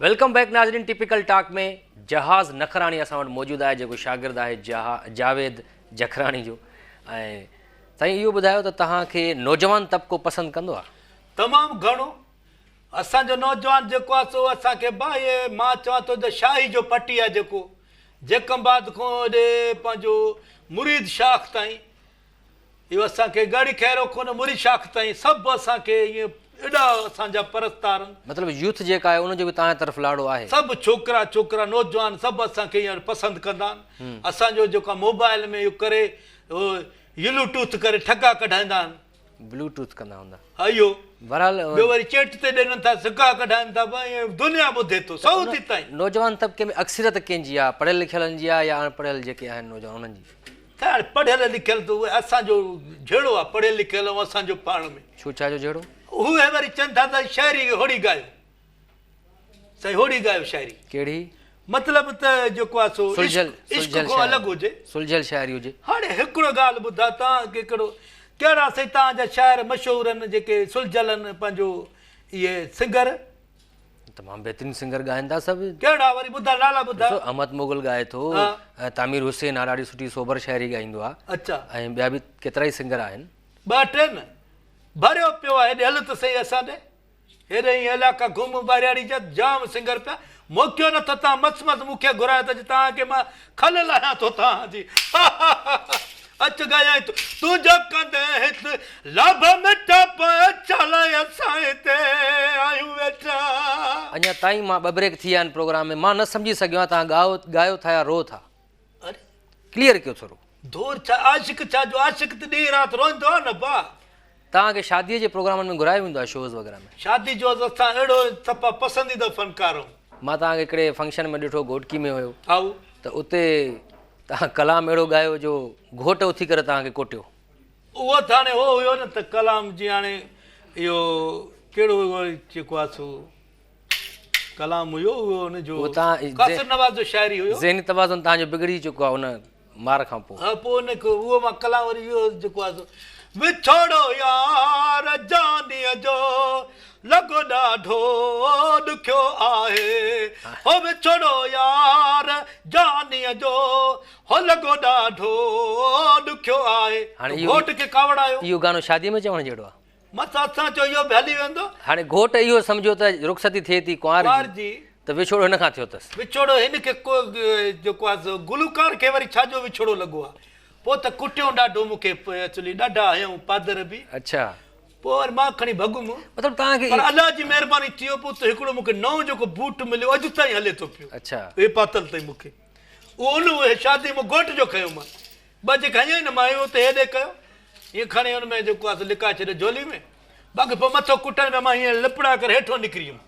Welcome back ناظرين typical talk ۾ جهاز نخراڻي اسان وٽ موجود آهي جيڪو شاگرد آهي جاويد جکراڻي جو ۽ سائين اهو ٻڌايو ته توهان کي نوجوان طبقو پسند ڪندو آهي؟ تمام گهڻو اسان جو نوجوان جيڪو آهي سو اسان کي باهه مان چوان ٿو ته شاهي جو پٽي آهي جيڪو جيڪب آباد کان هيڏي پنهنجو مريد شاخ تائين اهو اسان کي ڳڙهي خيرو کان مريد شاخ تائين سڀ اسان کي ائين ايڏا اسان جا پرستار آهن. مطلب يوٿ جيڪا آهي ان جو به توهان جي طرف لاڙو آهي. سڀ ڇوڪرا ڇوڪرا نوجوان سڀ اسان کي هينئر پسند ڪندا آهن اسان جو جيڪو موبائل ۾ اهو ڪري يلو ٽوٿ ڪري ٺڪا ڪڍائيندا آهن. بلو ٽوٿ ڪندا هوندا. ها اهو. بهرحال. ٻيو وري چيٽ تي ڏين ٿا سڪا ڪڍائين ٿا ائين دنيا ٻڌي ٿو سعودي تائين. نوجوان طبقي ۾ اڪثريت ڪنهن جي آهي پڙهيل لکيلن جي آهي يا اڻ پڙهيل جيڪي آهن نوجوان انهن جي. ته هاڻي پڙهيل لکيل ته اهي اسان جو جهيڙو آهي پڙهيل لکيل ۽ اسان جو پاڻ ۾. ڇو ڇا جو جهيڙو؟ اهي وري چون ٿا ته شاعري هوڙي ڳايو. سائين هوڙي ڳايو شاعري. ڪهڙي؟ مطلب ته جيڪو آهي سو سلجهيل عشق کان الڳ هجي. سلجهيل شاعري هجي. هاڻي هڪڙو ڳالهه ٻڌاء تان کي ڪهڙو ڪهڙا سائين تان جا شاعر مشهور آهن جيڪي سلجهيل آهن پنهنجو اهي سنگر. تمام بهترين سنگر ڳائن ٿا سڀ. ڪهڙا وري ٻڌاء نالا ٻڌاء. ڏسو احمد مغل ڳائي ٿو ۽ تعمير حسين آ ڏاڍي سٺي سوبر شاعري ڳائيندو آ. اڇا. ۽ ٻيا به ڪيترائي سنگر آهن. ٻه ٽي نه ڀريو پيو آ هيڏي هل ته سهي اسان ڏي. هيڏي هي علائقا گم ٻهراڙي جا جام سنگر پيا موڪيو نه ته تان مس مس مون کي گهرايو ته توهان کي مان کل لاهيان ٿو توهان جي اچ ڳايائين ٿو تنهنجو ڪندي هت لاڀ مٺا پئي ڇا لاء اسان هتي آهيون ويٺا. اڃا تائين مان ٻه بريڪ ٿي ويا آهن پروگرام ۾ مان نه سمجهي سگهيو آهيان توهان ڳايو ڳايو ٿا يا روئو ٿا ڪليئر ڪيو ٿورو. ڌور ڇا عاشق ڇا جو عاشق ته ڏينهن رات روئندو آهي نه ڀاء. توهان کي شاديء جي پروگرامن ۾ گهرايو ويندو آهي شوز وغيره ۾؟ شادي جو اسان اهڙو صفا پسنديده فنڪار آهيون. مان توهان کي هڪڙي فنڪشن ۾ ڏٺو گهوٽڪي ۾ هيو. هائو. ته اتي توهان ڪلام اهڙو ڳايو جو گهوٽ اٿي ڪري توهان کي ڪوٽيو. اهو ته هاڻي هو هيو نه ته ڪلام جي هاڻي اهو ڪهڙو جيڪو آهي سو ڪلام هيو اهو ان جو قاصر نواز جو شاعري هيو. ذهني توازن توهان جو بگڙجي چڪو آهي ان مار کان پوء. ها پوء ان کي اهو مان ڪلام وري اهو جيڪو آهي سو وڇوڙو يار جانيء جو لڳو ڏاڍو ڏکيو آهي هو وڇوڙو يار جانيء جو هو لڳو ڏاڍو ڏکيو آهي. هاڻي اهو گهوٽ کي ڪاوڙ آيو. اهو گانو شاديء ۾ چوڻ جهڙو آهي. مس اسان چيو اهو به هلي ويندو. هاڻي گهوٽ اهو سمجهيو ته رخصتي ٿئي ٿي ڪنوار جي ته وڇوڙو هن کان ٿيو اٿس. وڇوڙو هن کي ڪو جيڪو آهي سو گلوڪار کي وري ڇا جو وڇوڙو لڳو آهي. پوء ته ڪٽيون ڏاڍو مون کي ايڪچولي ڏاڍا هنيائون پادر به. اڇا. پوء وري مان کڻي ڀڳم. مطلب توهان کي پر الله جي مهرباني ٿيو پوء ته هڪڙو مون کي نئون جيڪو بوٽ مليو اڄ تائين هلي ٿو پيو. اڇا. اهي پاتل اٿئي مون کي. اهو ان اهي شادي مان گهوٽ جو کنيو مان. ٻه جيڪي هنيائين نه مان اهو ته هيڏي ڪيو ائين کڻي ان ۾ جيڪو آهي سو لڪائي ڇڏيو جهولي ۾ باقي پوء مٿو ڪٽڻ ۾ مان هيئن لپڙا ڪري هيٺو نڪري ويم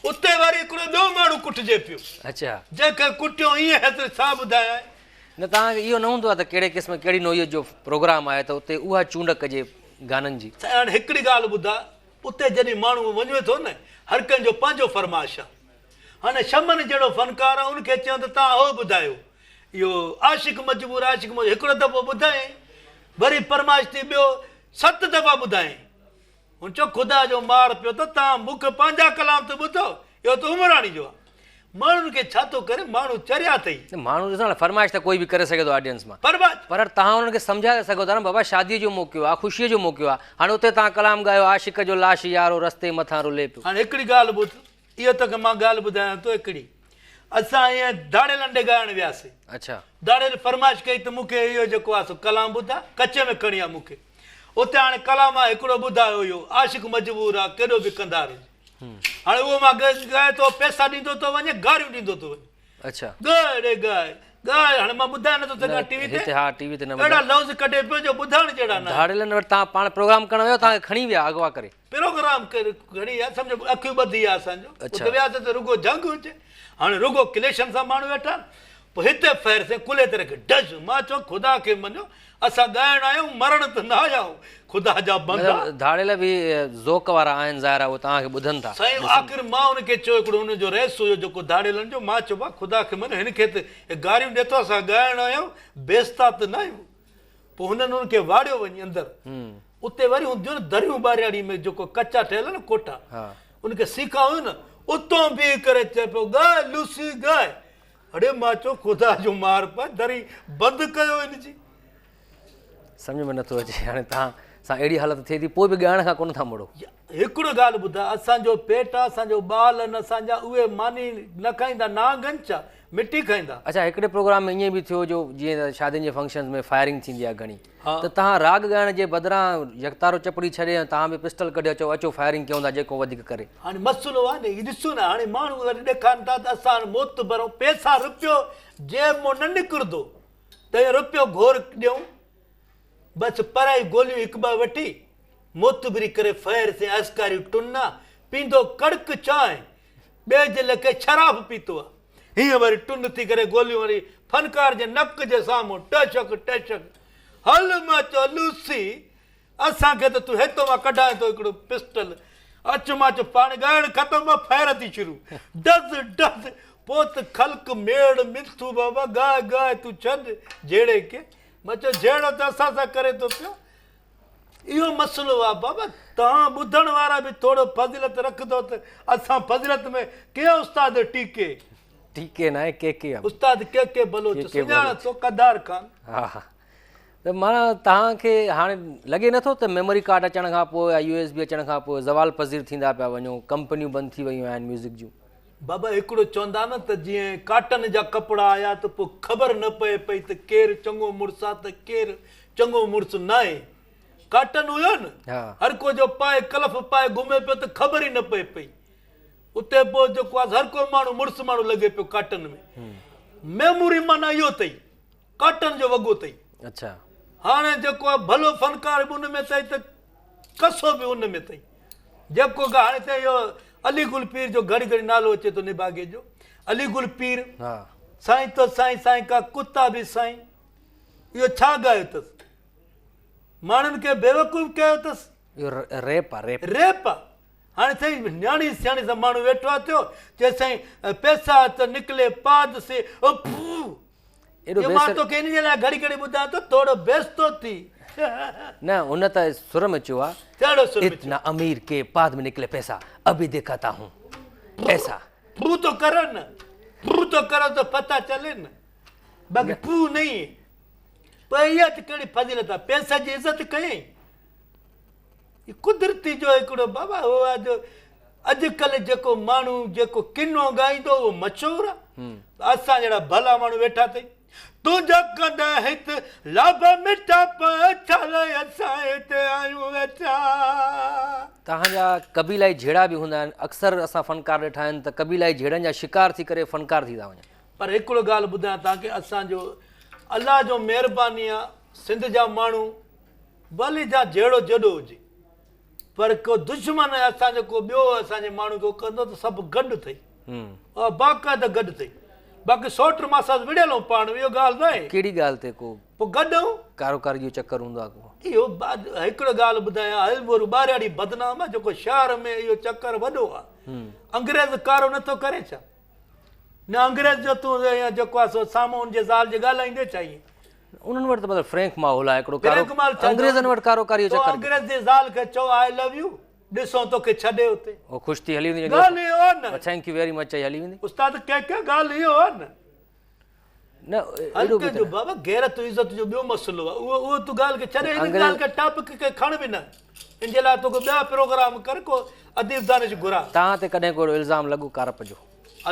اتي وري هڪڙو ٻيو ماڻهو ڪٽجي پيو اڇا جنهن کي ڪٽيو ائين هيتري ڇا ٻڌايانء. نه توهان کي اهو نه هوندو آهي ته ڪهڙي قسم ڪهڙي نوعيت جو پروگرام آهي ته اتي اها چونڊ ڪجي گانن جي. سائين هاڻي هڪڙي ڳالهه ٻڌاء اتي جڏهن ماڻهو وڃي ٿو نه هر ڪنهن جو پنهنجو فرمائش آهي هاڻي شمن جهڙو فنڪار آهي ان کي چيو ته توهان اهو ٻڌايو اهو عاشق مجبور عاشق مجبور هڪڙو دفعو ٻڌائين وري فرمائش ٿي ٻيو ست دفعا ٻڌائين هن چيو خدا جو مار پيو ته توهان مون کي پنهنجا ڪلام ته ٻڌو اهو ته عمراڻي جو آهي ماڻهن کي ڇا ٿو ڪري ماڻهو چريا اٿئي. نه ماڻهو ڏسو نه فرمائش ته ڪوئي به ڪري سگهي ٿو آڊينس مان فرمائش پر توهان انهن کي سمجهائي ته سگهو ٿا نه بابا شادي جو موقعو آهي خوشي جو موقعو آهي هاڻي اتي توهان ڪلام ڳايو عاشق جو لاش يارو رستي مٿان رلي پيو. هاڻي هڪڙي ڳالهه ٻڌ اهو توکي مان ڳالهه ٻڌايان ٿو هڪڙي اسان ائين ڌاڙيلن ڏي ڳائڻ وياسي. اڇا. ڌاڙيل فرمائش ڪئي ته مون کي اهو جيڪو آهي سو ڪلام ٻڌاء ڪچي ۾ کڻي آ مون کي. اتي هاڻي ڪلام آ هڪڙو ٻڌايو اهو عاشق مجبور آ ڪيڏو به ڪنڌار هجي. هاڻي اهو مان ڳائي ٿو پئسا ڏيندو ٿو وڃي گاريون ڏيندو ٿو وڃي. اڇا. ڳاء ڙي ڳاء ڳاء هاڻي مان ٻڌائي نٿو سگهان ٽي وي تي. هتي ها ٽي وي تي نه اهڙا لفظ ڪڍي پيو جو ٻڌائڻ جهڙا نه آهن. ڌاڙيلن وٽ توهان پاڻ پروگرام ڪرڻ ويو توهان کي کڻي ويا اغوا ڪري. پروگرام ڪري گهڙي آ سمجهه اکيون ٻڌي آ اسان جو اتي وياسي ته رڳو جهنگ هجي هاڻي رڳو ڪليشن سان ماڻهو ويٺا آهن پوء هتي فير سين ڪلهي تي رکي ڊز مان چيو خدا کي مڃو اسان ڳائڻ آيا آهيون مرڻ ته نه آيا آهيون خدا جا بندا. مطلب ڌاڙيل به ذوق وارا آهن ظاهر آهي اهي توهان کي ٻڌن ٿا. سائين آخر مان ان کي چيو هڪڙو ان جو رئيس هيو جيڪو ڌاڙيلن جو مان چيو ڀا خدا کي مڃو هن کي ته گاريون ڏي ٿو اسان ڳائڻ آيا آهيون بيستا ته نه آهيون. پوء هنن ان کي واڙيو وڃي اندر. اتي وري هونديون نه دريون ٻهراڙي ۾ جيڪو ڪچا ٺهيل نه ڪوٺا ان کي سيخا هيون نه اتون بيهي ڪري چئي پيو ڳاء لوسي ڳاء اڙي مان چيو خدا جو مار پئي دري بند ڪيو ان جي. سمجهه ۾ نٿو اچي هاڻي توهان سان اهڙي حالت ٿئي ٿي پوء به ڳائڻ کان ڪونه ٿا مڙو. هڪڙو ڳالهه ٻڌاء اسان جو پيٽ آ اسان جو ٻال آهن اسان جا اهي ماني نه کائيندا نانگ آهن ڇا مٽي کائيندا. اڇا هڪڙي پروگرام ۾ ائين به ٿيو جو جيئن ته شادين جي فنڪشنز ۾ فائرنگ ٿيندي آهي گهڻي ته توهان راڳ ڳائڻ جي بدران يڪتارو چپڙي ڇڏي ۽ توهان به پسٽل ڪڍي اچو اچو فائرنگ ڪيون ٿا جيڪو وڌيڪ ڪري. هاڻي مسئلو آهي نه هي ڏسو نه هاڻي ماڻهو اگر ڏيکارن ٿا ته اسان هاڻي معتبر آهيون پئسا رپيو جيب مان نه نڪرندو ته اهي رپيو گهور ڏيون بس پرائي گوليون هڪ ٻه وٺي معتبري ڪري فير سين اسڪاريون ٽن آ پيندو ڪڙڪ چانهه ٻئي جي لکي شراب پيتو آ هينئن وري ٽن ٿي ڪري گوليون وري فنڪار جي نڪ جي سامهون ٽشڪ ٽشڪ هل مان چيو لوسي اسان کي ته تون هتو مان ڪڍائين ٿو هڪڙو پسٽل اچ مان چيو پاڻ ڳائڻ ختم آ فير ٿي شروع ڊز ڊز پوء ته خلق ميڙ منٿون بابا ڳاء ڳاء تون ڇڏ جهيڙي کي مان چيو جهيڙو ته اسان سان ڪري ٿو پيو اهو مسئلو آ بابا توهان ٻڌڻ وارا به ٿورو فضيلت رکندو ته اسان فضيلت ۾ ڪيئن استاد ٽي ڪي. ٽي ڪي ناهي ڪي ڪي آ. استاد ڪي ڪي بلوچ سڃاڻان ٿو قڌار خان. ها ها ته معنيٰ توهان کي هاڻي لڳي نٿو ته ميموري ڪارڊ اچڻ کان پوء يا يو ايس بي اچڻ کان پوء زوال پذير ٿيندا پيا وڃو ڪمپنيون بند ٿي ويون آهن ميوزڪ جون. بابا هڪڙو چوندا نه ته جيئن ڪاٽن جا ڪپڙا آيا ته پوء خبر نه پئي پئي ته ڪير چڱو مڙس آ ته ڪير چڱو مڙس ناهي. ڪاٽن هيو نه هر ڪو جو پائي ڪلف پائي گهمي پيو ته خبر ئي نه پئي پئي. اتي پوء جيڪو آ هر ڪو ماڻهو مڙس ماڻهو لڳي پيو ڪاٽن ۾. ميموري معنيٰ اهو اٿئي ڪاٽن جو وڳو اٿئي. اڇا. هاڻي جيڪو آ ڀلو فنڪار به ان ۾ اٿئي ته ڪسو به ان ۾ اٿئي. جيڪو ڪا هاڻي ته اهو علي گل پير جو گهڙي گهڙي نالو اچي ٿو نڀاڳي جو علي گل پير سائين تو سائين سائين ڪا ڪتا به سائين اهو ڇا ڳايو اٿس ماڻهن کي بيوقوف ڪيو اٿس. اهو ريپ آ ريپ. ريپ آ هاڻي سائين نياڻي سياڻي سان ماڻهو ويٺو آ ٿيو چي سائين پيسا ته نڪلي پاد سي او ڦو ايڏو جو مان بيسر توکي ان جي لاء گهڙي گهڙي ٻڌايان ٿو ٿورو بيستو ٿي. نه هن ته سر ۾ چيو آ. ڪهڙو سر ۾ چيو؟ اتنا امير ڪي پاد ۾ نڪلي پيسا ابي دکاتا هون ايسا. پو تو ڪرو نه پو تو ڪرو تو پتا چلي نه باقي پو نهين پوء اها ته ڪهڙي فضيلت آ پيسي جي عزت ڪيائين. هي قدرتي جو هڪڙو بابا هو آ جو اڄڪلهه جيڪو ماڻهو جيڪو ڪنو ڳائيندو اهو مشهور آ اسان جهڙا ڀلا ماڻهو ويٺا اٿئي تنهنجا ڪڏهن هت لاڀ مٺا پڇل اسان هتي آهيون ويٺا. توهان جا قبيلائي جهيڙا به هوندا آهن اڪثر اسان فنڪار ڏٺا آهن ته قبيلائي جهيڙن جا شڪار ٿي ڪري فنڪار ٿي ٿا وڃن. پر هڪڙو ڳالهه ٻڌايان توهان کي اسان جو الله جو مهرباني آ سنڌ جا ماڻهو ڀلي جا جهيڙو جيڏو هجي پر ڪو دشمن اسان جو ڪو ٻيو اسان جي ماڻهو کي ڪندو ته سڀ گڏ ٿئي باقاعده گڏ ٿئي باقي سوٽ ماسات وڙهيل هون پاڻ ۾ اهو ڳالهه ناهي. ڪهڙي ڳالهه تي ڪو پوء گڏ هون. ڪارو ڪاري جو چڪر هوندو آهي ڪو. اهو هڪڙو ڳالهه ٻڌايان هلبورو ٻاهرياڙي بدنام آهي جيڪو شهر ۾ اهو چڪر وڏو آهي انگريز ڪارو نٿو ڪري ڇا نه انگريز جو تون جيڪو آهي سو سامهون ان جي زال جي ڳالهائيندي ڇا ائين. انهن وٽ ته مطلب فرينڪ ماحول آهي هڪڙو ڪارو انگريزن وٽ ڪارو ڪاري جو چڪر. تو انگريز جي زال کي چئو آء لو يو ڏسون توکي ڇڏي اتي. هو خوش ٿي هلي ويندي ڳالهه اهو آهي نه. Thank you very much چئي هلي ويندي. استاد ڪي ڪي ڳالهه اهو آهي نه. نه ايڏو به جو بابا غيرت عزت جو ٻيو مسئلو آهي اهو اهو تون ڳالهه کي ڇڏ ان ڳالهه کي ٽاپڪ کي کڻ به نه ان جي لاء توکي ٻيا پروگرام ڪر ڪو اديب دانش گهراء. توهان تي ڪڏهن ڪو اهڙو الزام لڳو ڪارپ جو.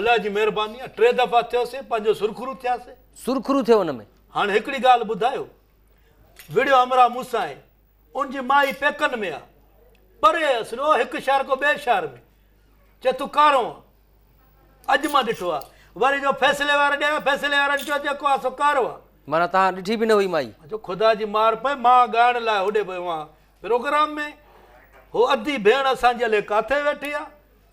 الله جي مهرباني آهي ٽي دفعا ٿيوسي پنهنجو سرخرو ٿياسي. سرخرو ٿيو ان ۾. هاڻ هڪڙي ڳالهه ٻڌايو، وڙهيو همراهه مون سان آهي، ان جي مائي پيڪن ۾ آ، پري اصل هو هڪ شهر کان ٻئي شهر ۾، چي تون ڪارو آن، اڄ مان ڏٺو آ، وري جو فيصلي واري ڏي آيو، فيصلي وارن چيو جيڪو آ سو ڪارو آ. معنيٰ توهان ڏٺي به نه هئي مائي. مان چيو خدا جي مار پئي، مان ڳائڻ لاء هوڏي ويو آهيان پروگرام ۾، هو ادي ڀيڻ اسان جي الائي ڪاٿي ويٺي آ.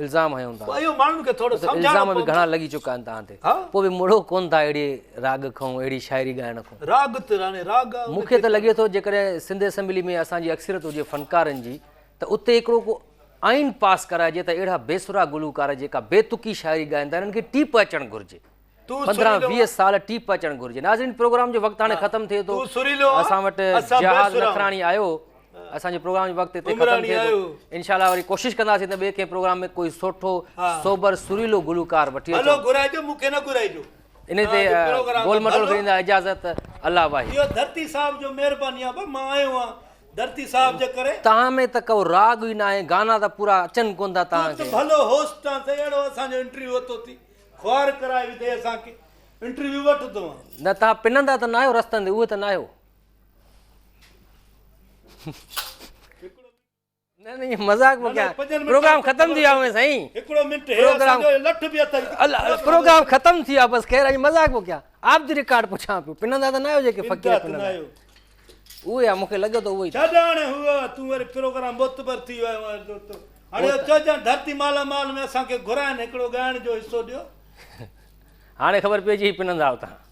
الزام هنيو توهان پوء اهو ماڻهن کي ٿورو ته سمجهائڻو الزام به پوندو. گهڻا لڳي چڪا آهن توهان تي ها. پوء به مڙو ڪونه ٿا اهڙي راڳ کان اهڙي شاعري ڳائڻ کان. راڳ ته راڻي راڳ آ مون کي ته لڳي ٿو جيڪڏهن سنڌ اسيمبلي ۾ اسان جي اڪثريت هجي فنڪارن جي ته اتي هڪڙو ڪو آئين پاس ڪرائجي ته اهڙا بي سرا گلوڪار جيڪا بي تڪي شاعري ڳائن ٿا انهن کي ٽيپ اچڻ گهرجي. تون 15 سريلو 20 سال ٽيپ اچڻ گهرجي. ناظرين پروگرام جو وقت هاڻي ختم ٿئي ٿو تون سريلو آن اسان وٽ اسان بي جهاز سرا آهيون. نکراڻي آيو اسان جي پروگرام جو وقت هتي ختم ٿئي ٿو انشاء الله وري ڪوشش ڪنداسين ته ٻئي ڪنهن پروگرام ۾ ڪوئي سٺو سوبر سريلو گلوڪار وٺي اچون. هلو گهرائجو مون کي نه گهرائجو. ان تي گول مٽول کي ڏيندا اجازت الله واهي. اهو ڌرتي صاحب جو مهرباني آ ڀا مان آيو آهيان ڌرتي صاحب جي ڪري. توهان ۾ ته ڪو راڳ ئي ناهي گانا ته پورا اچن ڪون ٿا توهان تون کي. ته ڀلو هوسٽ آن سائين اهڙو اسان جو انٽرويو ورتو ٿي خوار ڪرائي وڌئي اسان کي انٽرويو وٺ تون. نه توهان پنندا ته ناهيو رستن تي اهي ته ناهيو. نه نه مذاق پيو ڪيان پروگرام ختم ٿي ويو سائين هڪڙو منٽ هي اسان جو لٺ به اٿئي پروگرام ختم ٿي ويو بس خير اڄ مذاق پيو ڪيان آف the record پڇان پيو پنندا ته نه آهيو جيڪي فقير پنندا اهي آ مونکي لڳو ته اهي ڇڏ هاڻي هو تون وري پروگرام معتبر ٿي ويو هاڻي چئجان ڌرتي مالا مال ۾ اسان کي گهرائن هڪڙو ڳائڻ جو حصو ڏيو هاڻي خبر پئجي پنندا آهيو توهان.